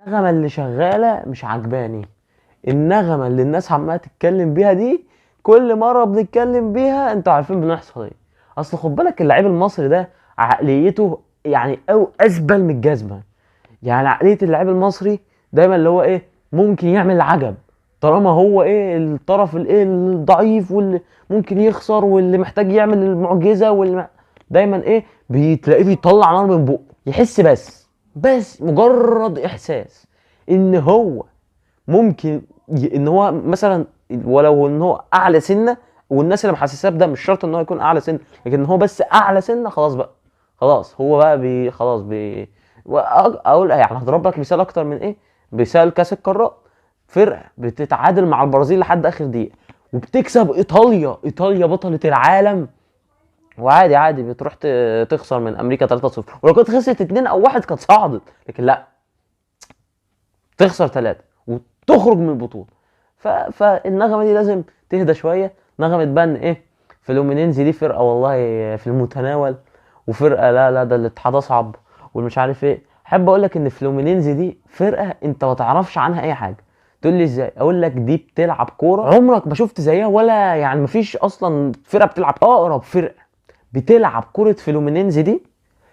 النغمة اللي شغالة مش عجباني، النغمة اللي الناس عماله تتكلم بيها دي كل مرة بنتكلم بيها انتوا عارفين بنحصل ايه. اصل خد بالك اللعيب المصري ده عقليته يعني او ازبل من الجزمة. يعني عقلية اللعيب المصري دايما اللي هو ايه، ممكن يعمل عجب طالما هو ايه الطرف الايه الضعيف واللي ممكن يخسر واللي محتاج يعمل المعجزة واللي دايما ايه بتلاقيه بيطلع نار من بقه، يحس بس مجرد احساس ان هو ممكن ان هو مثلا ولو ان هو اعلى سنة، والناس اللي محسساه بده مش شرط ان هو يكون اعلى سنة، لكن هو بس اعلى سنة خلاص بقى، خلاص هو بقى بي خلاص بي اقول يعني هضرب لك مثال اكتر من ايه، مثال كاس القارات، فرقه بتتعادل مع البرازيل لحد اخر دقيقة وبتكسب ايطاليا، ايطاليا بطلة العالم، وعادي عادي بتروح تخسر من امريكا 3-0، ولو كنت خسرت 2 او 1 كانت صعدت، لكن لا تخسر 3 وتخرج من البطولة. فالنغمه دي لازم تهدى شوية. نغمة بقى ان ايه فلومينينزي دي فرقه والله في المتناول، وفرقه لا لا ده الاتحاد اصعب والمش عارف ايه. احب اقول لك ان فلومينينزي دي فرقه انت ما تعرفش عنها اي حاجة. تقول لي ازاي؟ اقول لك دي بتلعب كورة عمرك ما شفت زيها، ولا يعني ما فيش اصلا فرقه بتلعب. اقرب فرقه بتلعب كورة فلومينينزي دي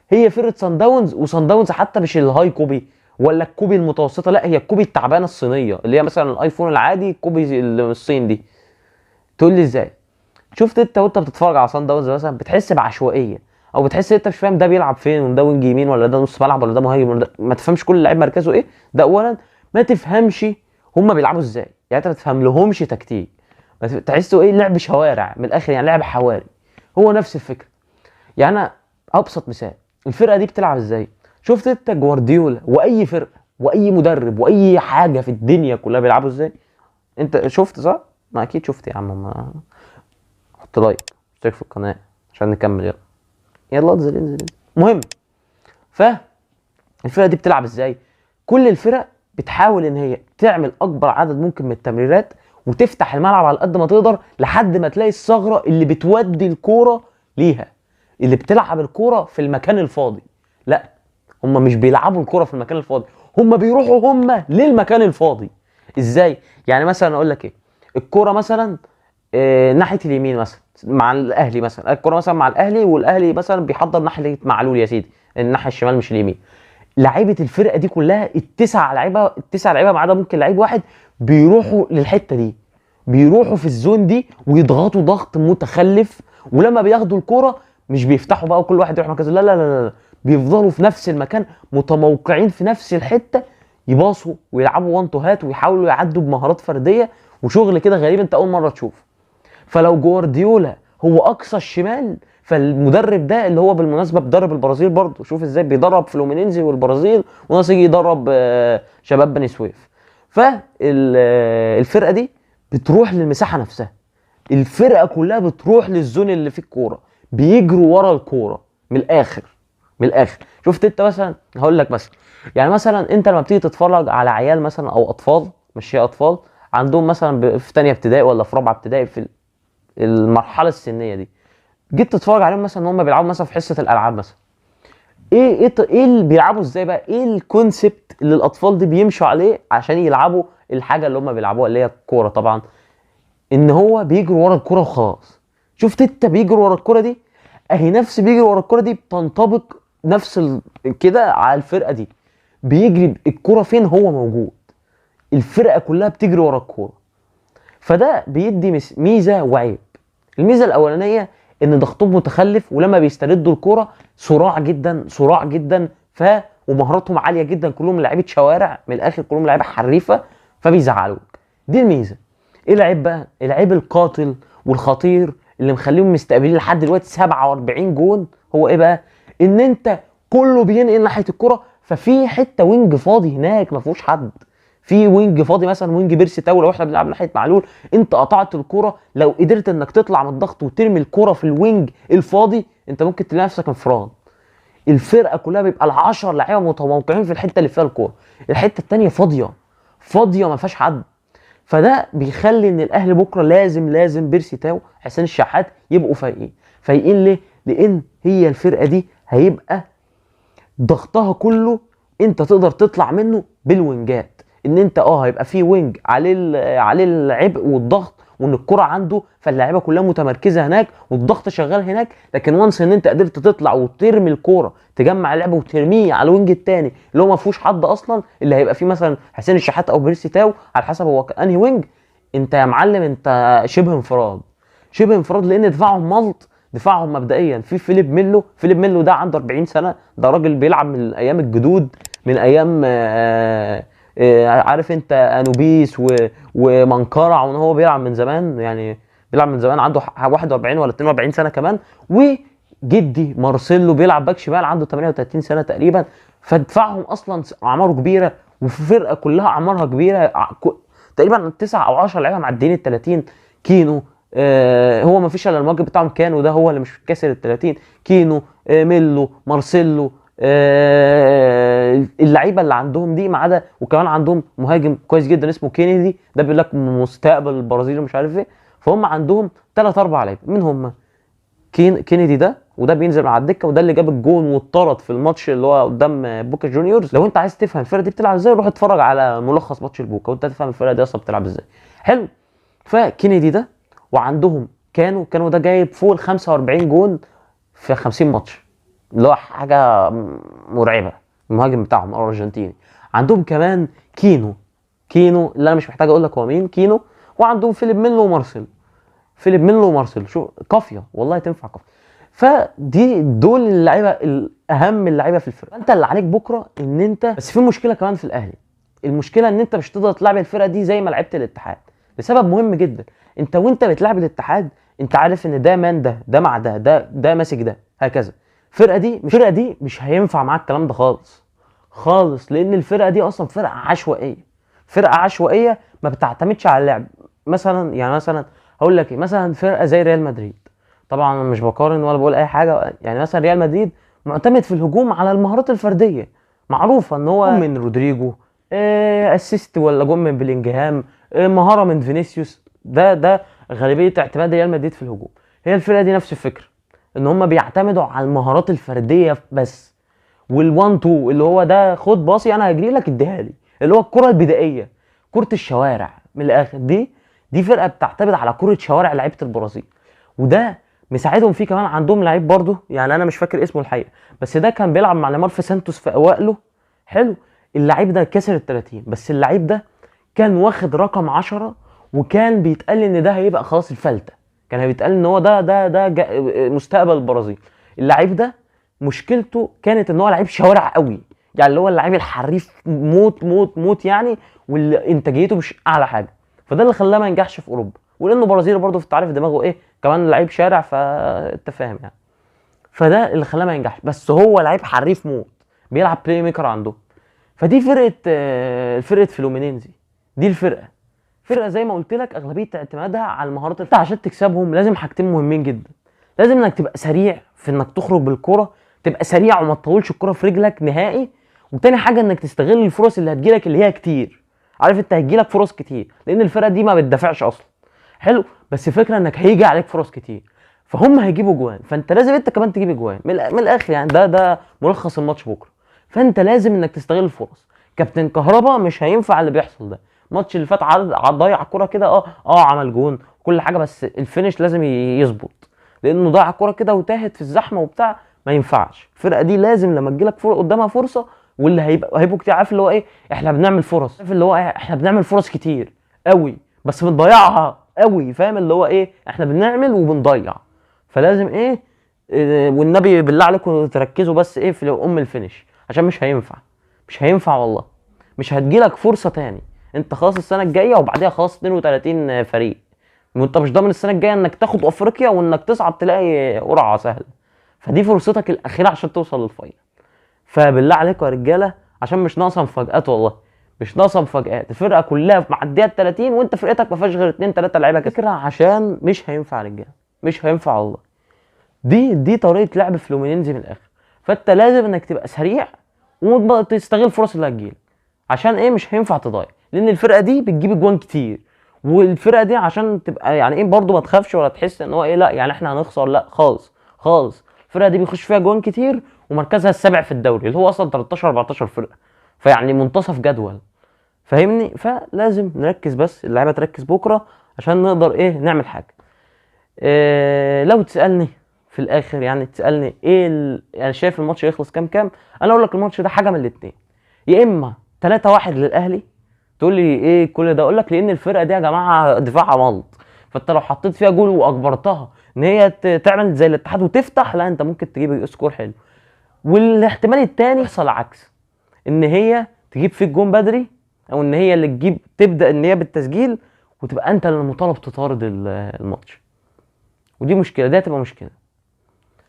هي فرقه سان داونز، وسان داونز حتى مش ال high copy ولا ال copy المتوسطة، لا هي ال copy التعبانة الصينية اللي هي مثلا الايفون العادي ال copy الصين دي. تقول لي ازاي؟ شفت انت وانت بتتفرج على سان داونز مثلا بتحس بعشوائيه، او بتحس انت مش فاهم ده بيلعب فين، وده wing يمين ولا ده نص ملعب ولا ده مهاجم ولا ده، ما تفهمش كل لعيب مركزه ايه. ده اولا ما تفهمش هما بيلعبوا ازاي، يعني انت ما تفهم لهمش تكتيك، تحسه ايه لعب شوارع من الاخر، يعني لعب حواري. هو نفس الفكرة. يعني انا ابسط مثال الفرقة دي بتلعب ازاي، شفت انت جوارديولا واي فرقه واي مدرب واي حاجة في الدنيا كلها بيلعبوا ازاي؟ انت شفت صح؟ ما اكيد شفت يا عم. ما حط like، اشترك في القناة عشان نكمل. يلا يلا انزل انزل انزل. المهم ف الفرقة دي بتلعب ازاي؟ كل الفرق بتحاول ان هي تعمل اكبر عدد ممكن من التمريرات وتفتح الملعب على قد ما تقدر لحد ما تلاقي الثغرة اللي بتودي الكورة ليها، اللي بتلعب الكورة في المكان الفاضي. لا هم مش بيلعبوا الكورة في المكان الفاضي، هم بيروحوا هم للمكان الفاضي. ازاي؟ يعني مثلا اقول لك ايه، الكورة مثلا ناحية اليمين مثلا مع الاهلي، مثلا الكورة مثلا مع الاهلي، والاهلي مثلا بيحضر ناحية معلول يا سيدي، الناحية الشمال مش اليمين. لعيبة الفرقة دي كلها التسع لعيبة، التسع لعيبة ما عدا ممكن لعيب واحد، بيروحوا للحتة دي، بيروحوا في الزون دي ويضغطوا ضغط متخلف. ولما بياخدوا الكورة مش بيفتحوا بقى وكل واحد يروح مركزه، لا لا لا لا، بيفضلوا في نفس المكان متموقعين في نفس الحتة، يباصوا ويلعبوا وان تو هات ويحاولوا يعدوا بمهارات فردية وشغل كده غريب انت اول مرة تشوفه. فلو جوارديولا هو اقصى الشمال، فالمدرب ده اللي هو بالمناسبة بيدرب البرازيل برضه، شوف ازاي بيدرب فلومينينزي والبرازيل وناس يجي يدرب شباب بني سويف. فالفرقه دي بتروح للمساحه نفسها، الفرقة كلها بتروح لل zone اللي فيه الكورة، بيجروا ورا الكورة من الاخر، من الاخر. شفت انت مثلا، هقول لك مثلا، يعني مثلا انت لما بتيجي تتفرج على عيال مثلا او اطفال، مش هي اطفال عندهم مثلا في ثانية ابتدائي ولا في رابعه ابتدائي، في المرحلة السنية دي، جيت تتفرج عليهم مثلا ان هم بيلعبوا مثلا في حصة الالعاب مثلا، ايه اللي بيلعبوا ازاي بقى، ايه ال concept اللي الاطفال دي بيمشوا عليه عشان يلعبوا الحاجة اللي هم بيلعبوها اللي هي الكورة طبعا، ان هو بيجروا ورا الكورة وخلاص. شفت انت بيجروا ورا الكورة دي، اهي نفس بيجروا ورا الكورة دي بتنطبق نفس كده على الفرقة دي، بيجري الكورة فين هو موجود، الفرقة كلها بتجري ورا الكورة. فده بيدي ميزة وعيب. الميزة الاولانية ان ضغطهم متخلف، ولما بيستردوا الكورة صراع جدا صراع جدا، ومهاراتهم عالية جدا، كلهم لعيبة شوارع من الاخر، كلهم لعيبة حريفه، فبيزعلوك. دي الميزة. ايه العيب بقى؟ العيب القاتل والخطير اللي مخليهم مستقبلين لحد دلوقتي 47 جون، هو ايه بقى؟ ان انت كله بينقل ناحية الكورة، ففي حتة wing فاضي هناك ما فيهوش حد، في wing فاضي مثلا wing بيرسي تاو لو احنا بنلعب ناحية معلول، انت قطعت الكورة، لو قدرت انك تطلع من الضغط وترمي الكورة في ال wing الفاضي انت ممكن تلاقي نفسك انفراد. الفرقة كلها بيبقى ال10 لعيبة متموقعين في الحتة اللي فيها الكورة، الحتة الثانية فاضية فاضية ما فيهاش حد. فده بيخلي ان الاهلي بكره لازم بيرسي تاو حسين الشحات يبقوا فايقين. فايقين ليه؟ لان هي الفرقة دي هيبقى ضغطها كله انت تقدر تطلع منه بالوينجات، ان انت هيبقى في wing عليه العبء والضغط، وان الكرة عنده، فاللاعيبه كلها متمركزه هناك والضغط شغال هناك. لكن once ان انت قدرت تطلع وترمي الكورة، تجمع اللعب وترميه على ال wing الثاني اللي هو ما فيهوش حد اصلا، اللي هيبقى فيه مثلا حسين الشحات او بيرسي تاو على حسب هو انهي wing، انت يا معلم انت شبه انفراد، شبه انفراد، لان دفاعهم ملط. دفاعهم مبدئيا في فيليب ميلو، فيليب ميلو ده عنده 40 سنة، ده راجل بيلعب من ايام الجدود، من ايام عارف انت انوبيس ومنقرع، وان هو بيلعب من زمان، يعني بيلعب من زمان، عنده 41 ولا 42 سنة كمان. وجدي مارسيلو بيلعب باك شمال عنده 38 سنة تقريبا. فدفاعهم اصلا اعماره كبيرة، وفي فرقه كلها اعمارها كبيرة، تقريبا 9 او 10 لعيبة معديين ال 30. كينو، هو ما فيش الا المواجب بتاعهم كانو ده هو اللي مش كاسر ال 30. كينو، ميلو، مارسيلو، اللعيبة اللي عندهم دي، ما عدا وكمان عندهم مهاجم كويس جدا اسمه كينيدي، ده بيقول لك مستقبل البرازيل ومش عارف ايه. فهم عندهم 3 4 لعيبة، مين هم؟ كينيدي ده، وده بينزل على الدكة، وده اللي جاب الجون واتطرد في الماتش اللي هو قدام بوكا جونيورز. لو انت عايز تفهم الفرقة دي بتلعب ازاي، روح اتفرج على ملخص ماتش البوكا وانت تفهم الفرقة دي اصلا بتلعب ازاي. حلو. فكينيدي ده، وعندهم كانو ده جايب فوق ال 45 جون في 50 ماتش، اللي هو حاجة مرعبة، المهاجم بتاعهم الارجنتيني. عندهم كمان كينو اللي انا مش محتاج اقول لك هو مين، كينو. وعندهم فيليب ميلو ومارسيلو، فيليب ميلو ومارسيلو، شو قافية والله، تنفع قافية. فدي دول اللعيبة الاهم اللعيبة في الفرقة. انت اللي عليك بكره ان انت بس في مشكلة كمان في الاهلي، المشكلة ان انت مش تقدر تلعب الفرقة دي زي ما لعبت الاتحاد، لسبب مهم جدا. انت وانت بتلعب الاتحاد انت عارف ان ده مان ده، ده مع ده، ده ماسك ده، هكذا. الفرقة دي مش هينفع معاك الكلام ده خالص خالص، لان الفرقة دي اصلا فرقه عشوائية، فرقه عشوائية ما بتعتمدش على اللعب. مثلا يعني مثلا هقول لك ايه، مثلا فرقه زي ريال مدريد، طبعا انا مش بقارن ولا بقول اي حاجة، يعني مثلا ريال مدريد معتمد في الهجوم على المهارات الفردية، معروفة ان هو من رودريجو، assist ولا جون من بلينجهام، مهارة من فينيسيوس، ده غالبية اعتماد ريال مدريد في الهجوم. هي الفرقة دي نفس الفكرة، ان هم بيعتمدوا على المهارات الفردية بس، وال1 2 اللي هو ده خد باصي انا هجري لك اديها لي، اللي هو الكره البدائية، كره الشوارع من الاخر. دي فرقه بتعتمد على كره شوارع لعيبة البرازيل، وده مساعدهم فيه. كمان عندهم لعيب برضه، يعني انا مش فاكر اسمه الحقيقة، بس ده كان بيلعب مع نيمار في سانتوس في اوائله. حلو، اللعيب ده كسر ال 30، بس اللعيب ده كان واخد رقم 10، وكان بيتقال ان ده هيبقى خلاص الفلته، كان بيتقال ان هو ده مستقبل البرازيل. اللعيب ده مشكلته كانت ان هو لعيب شوارع قوي، يعني اللي هو اللعيب الحريف موت موت موت يعني، واللي انتاجيته مش اعلى حاجة، فده اللي خلاه ما ينجحش في اوروبا. ولانه برازيلي برضه، انت عارف دماغه ايه، كمان لعيب شارع، فانت فاهم يعني، فده اللي خلاه ما ينجحش. بس هو لعيب حريف موت، بيلعب playmaker عنده. فدي فرقه فلومينينزي، دي الفرقة. فرقه زي ما قلت لك اغلبية اعتمادها على المهارات. انت عشان تكسبهم لازم حاجتين مهمين جدا، لازم انك تبقى سريع في انك تخرج بالكرة، تبقى سريع وما تطولش الكرة في رجلك نهائي. وتاني حاجة انك تستغل الفرص اللي هتجيلك، اللي هي كتير، عارف انت هتجيلك فرص كتير لان الفرقة دي ما بتدافعش اصلا. حلو، بس الفكرة انك هيجي عليك فرص كتير، فهم هيجيبوا جوان، فانت لازم انت كمان تجيب جوان من الاخر يعني. ده ملخص الماتش بكره. فانت لازم انك تستغل الفرص. كابتن كهربا مش هينفع اللي بيحصل ده. الماتش اللي فات ضيع الكورة كده، عمل جون كل حاجة، بس ال finish لازم يظبط، لانه ضيع الكورة كده وتاهت في الزحمة وبتاع، ما ينفعش. الفرقة دي لازم لما تجيلك قدامها فرصة، واللي هيبقوا كتير، عارف اللي هو ايه، احنا بنعمل فرص، عارف اللي هو ايه، احنا بنعمل فرص كتير قوي بس بنضيعها قوي، فاهم اللي هو ايه، احنا بنعمل وبنضيع. فلازم ايه، والنبي بالله عليكم تركزوا بس ايه في ام ال finish، عشان مش هينفع، مش هينفع والله، مش هتجيلك فرصة تاني. انت خلاص السنة الجاية وبعديها خلاص 32 فريق، وانت مش ضامن السنة الجاية انك تاخد افريقيا وانك تصعد تلاقي قرعه سهلة. فدي فرصتك الاخيرة عشان توصل لل final. فبالله عليكم يا رجاله، عشان مش ناقصه مفاجآت والله، مش ناقصه مفاجآت. الفرقة كلها معدية ال 30 وانت فرقتك ما فيهاش غير 2 3 لعيبة كده، عشان مش هينفع يا رجاله، مش هينفع والله. دي طريقه لعب فلومينينزي من الاخر. فانت لازم انك تبقى سريع وتستغل الفرص اللي هتجيلك، عشان ايه، مش هينفع تضيع، لان الفرقة دي بتجيب اجوان كتير. والفرقة دي عشان تبقى يعني ايه برضو ما تخافش ولا تحس ان هو ايه، لا يعني احنا هنخسر، لا خالص خالص. الفرقة دي بيخش فيها جوان كتير، ومركزها السابع في الدوري اللي هو اصلا 13 14 فرقه. فيعني منتصف جدول، فاهمني؟ فلازم نركز، بس اللعيبة تركز بكره عشان نقدر ايه نعمل حاجة. لو تسالني في الاخر، يعني تسالني ايه يعني شايف الماتش يخلص كام كام، انا اقول لك الماتش ده حاجة من الاثنين، يا اما 3-1 للاهلي. تقول لي ايه كل ده؟ اقول لك لان الفرقة دي يا جماعة دفاعها ملط، فانت لو حطيت فيها جول واجبرتها ان هي تعمل زي الاتحاد وتفتح، لا انت ممكن تجيب score حلو. والاحتمال الثاني يحصل عكس، ان هي تجيب فيك جون بدري، او ان هي اللي تجيب، تبدا ان هي بالتسجيل، وتبقى انت اللي مطالب تطارد الماتش، ودي مشكلة، دي هتبقى مشكلة.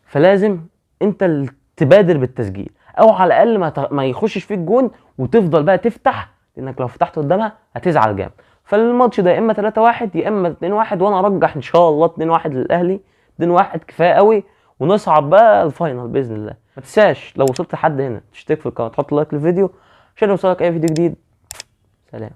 فلازم انت اللي تبادر بالتسجيل، او على الاقل ما يخشش فيك جون وتفضل بقى تفتح، لانك لو فتحت قدامها هتزعل جامد. فالماتش ده يا اما 3-1 يا اما 2-1، وانا ارجح ان شاء الله 2-1 للاهلي. 2-1 كفاية قوي، ونصعد بقى ال final باذن الله. ما تنساش لو وصلت لحد هنا تشترك في القناة، تحط like للفيديو عشان يوصلك اي فيديو جديد. سلام.